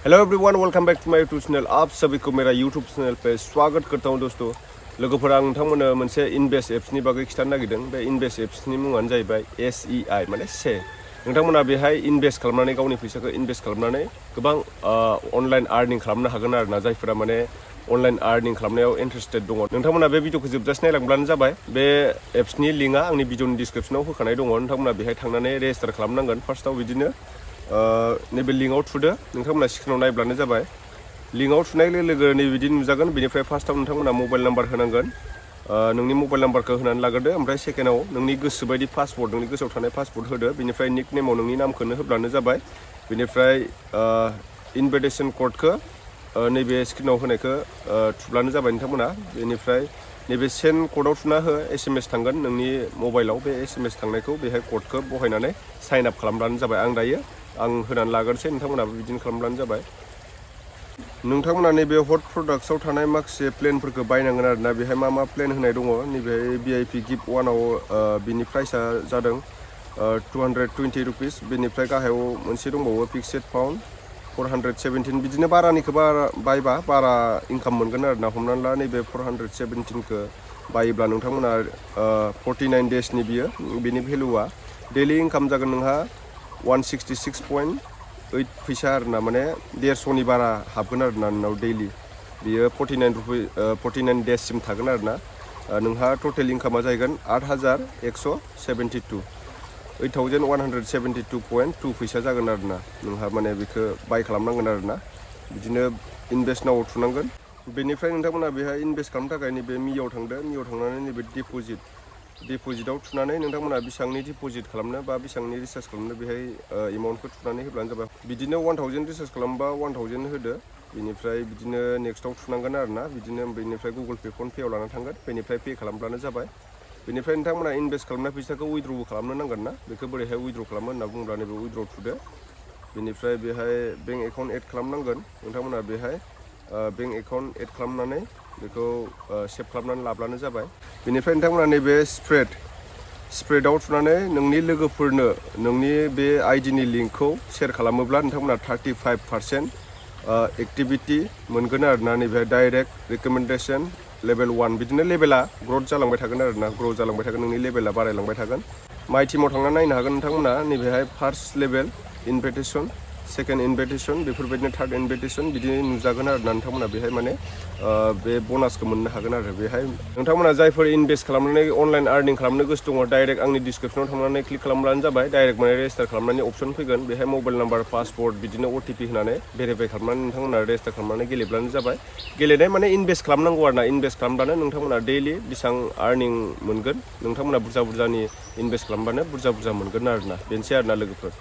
Hello everyone, welcome back to my YouTube channel. आप सभी को मेरा यूट्यूब चैनल पे स्वागत करता हूं दोस्तों। लोगोफोरा आं नोंथांमोननो मोनसे इनभेस्ट एप्सनि बागै खिथानो नागिरदों। बे इनभेस्ट एप्सनि मुङानो जाहैबाय SEI माने से। नोंथांमोना बेहाय इनभेस्ट खालामनानै गावनि फैसाखौ इनभेस्ट खालामनानै गोबां अनलाइन आर्निं खालामनो हागोन आरोना, जायफोरा माने अनलाइन आर्निं खालामनायाव इन्टारेस्टेड दङ। नोंथांमोना बे भिडिअखौ जोबजासे नायलांब्लानो जाबाय। बे एप्सनि लिंकआ आंनि भिडिअनि डिसक्रिप्सनाव होखानाय दङ। नोंथांमोना बेहाय थांनानै रेजिस्टार खालामनांगोन। फार्स्टआव बिदिनो नैबे लिंकआव थुदो। नोंथांमोना स्क्रिनाव नायब्लानो जाबाय। लिंकआव थुनाय लोगो लोगो नैबिदि नुजागोन। बेनिफ्राय फार्स्टआव नोंथांमोना मबाइल नाम्बार होनांगोन। नोंनि मबाइल नाम्बारखौ होनानै लाग्रोदो। ओमफ्राय सेकेन्डआव नोंनि गोसो बायदि पासवर्ड, नोंनि गोसोआव थानाय पासवर्ड होदो। बेनिफ्राय निक नेमाव नोंनि नामखौनो होब्लानो जाबाय। बेनिफ्राय इनभिटेसन क'डखौ नैबे स्क्रिनाव होनायखौ थुब्लानो जाबाय नोंथांमोना। बेनिफ्राय नैबे सेन्ड क'डआव थुना हो। SMS थांगोन नोंनि मबाइलाव। बे SMS थांनायखौ बेहाय क'डखौ बहायनानै साइन आप खालामब्लानो जाबाय। आं होनानै लाग्रोनोसै, नोंथांमोनाबो बिदिनो खालामब्लानो जाबाय। नोंथांमोना नैबे हट प्रडाक्ट्सआव थानाय माखासे प्लेनफोरखौ बायनांगोन आरोना। बेहाय मा प्लेन होनाय दङ। नैबे VIP गिफ्ट वानआव बिनि प्राइसआ जादों 220 रुपिस। बेनिफ्राय गाहायाव मोनसे दंबावो फिक्सेड फाउन्ड 417। बिदिनो बारानिखौ बायबा बारा इनकाम मोनगोन आरोना। हमनानै ला नैबे 417खौ बायोब्ला नोंथांमोना 49 डेजनि बिनि भेलुआ डेलि इनकाम जागोन नोंहा 166.8 फैसा आरोना, माने 150नि बारा हाबगोन आरोना नोंनाव डेलि। बियो 49 डेजसिम थागोन आरोना। नोंहा टटेल इनकामा जाहैगोन 8172.2 फैसा जागोन आरोना। नोंहा माने बेखौ बाय खालामनांगोन आरोना। बिदिनो इनभेस्ट नाव थुनांगोन। बेनिफ्राय नोंथांमोना बेहाय इनभेस्ट खालामनो थाखाय नैबे मियाव थांदो। मियाव थांनानै नैबे डिप'जिटआव थुनानै नोंथांमोना बेसेबांनि डिप'जिट खालामनो बा बेसेबांनि रिसार्ज खालामनो बेहाय एमाउन्टखौ थुनानै होब्लानो जाबाय। बिदिनो 1000 रिसार्ज खालामबा 1000 होदो। बेनिफ्राय बिदिनो नेक्स्टआव थुनांगोन आरोना। बिदिनो बेनिफ्राय गुगोल पे, फन पेआव लाना थांगोन। बेनिफ्राय पे खालामब्लानो जाबाय। बेनिफ्राय नोंथांमोना इनभेस्ट खालामनाय फैसाखौ उइद्र'बो खालामनो नांगोन ना। बेखौ बोरैहाय उइद्र' खालामो होनना बुङोब्ला नैबे उइद्र' थुदो। बेनिफ्राय बेहाय बेंक एकाउन्ट एड खालामनांगोन। नोंथांमोना बेहाय बेंक एकाउन्ट एड खालामनानै बेखौ सेभ खालामनानै लाब्लानो जाबाय। बेनिफ्राय नोंथांमोना नैबे स्प्रेडआव थुनानै नोंनि लोगोफोरनो नोंनि बे आइडिनि लिंकखौ शेयार खालामोब्ला नोंथांमोना 35% एक्टिभिटि मोनगोन आरोना। नैबे डाइरेक्ट रिकमेन्डेसन लेभेल 1 बिदिनो लेभेला ग्रथ जालांबाय थागोन आरोना। ग्र' जालांबाय थागोन, नोंनि लेभेला बारायलांबाय थागोन। माइ टिमाव थांनानै नायनो हागोन नोंथांमोना। नैबेहाय first level invitation, second invitation, बेफोरबायदिनो थार्ड इनभिटेसन बिदि नुजागोन आरोना। नोंथांमोना बेहाय माने बे ब'नासखौ मोननो हागोन आरो। बेहाय नोंथांमोना जायफोर इनभेस्ट खालामनानै अनलाइन आर्निं खालामनो गोसो दङ, डाइरेक्ट आंनि डिसक्रिप्सनाव थांनानै क्लिक खालामब्लानो जाबाय। डाइरेक्ट माने रेजिस्टार खालामनायनि अप्सन फैगोन। बेहाय मबाइल नाम्बार, पासवर्ड, बिदिनो OTP होनानै भेरिफाइ खालामनानै नोंथांमोना रेजिस्टार खालामनानै गेलेब्लानो जाबाय। गेलेनाय माने इनभेस्ट खालामनांगौ आरोना। इनभेस्ट खालामब्लानो नोंथांमोना डेलि बेसेबां आर्निं मोनगोन। नोंथांमोना बुरजानि इनभेस्ट खालामब्लानो बुरजा मोनगोन आरोना। बेनोसै आरोना लोगोफोर।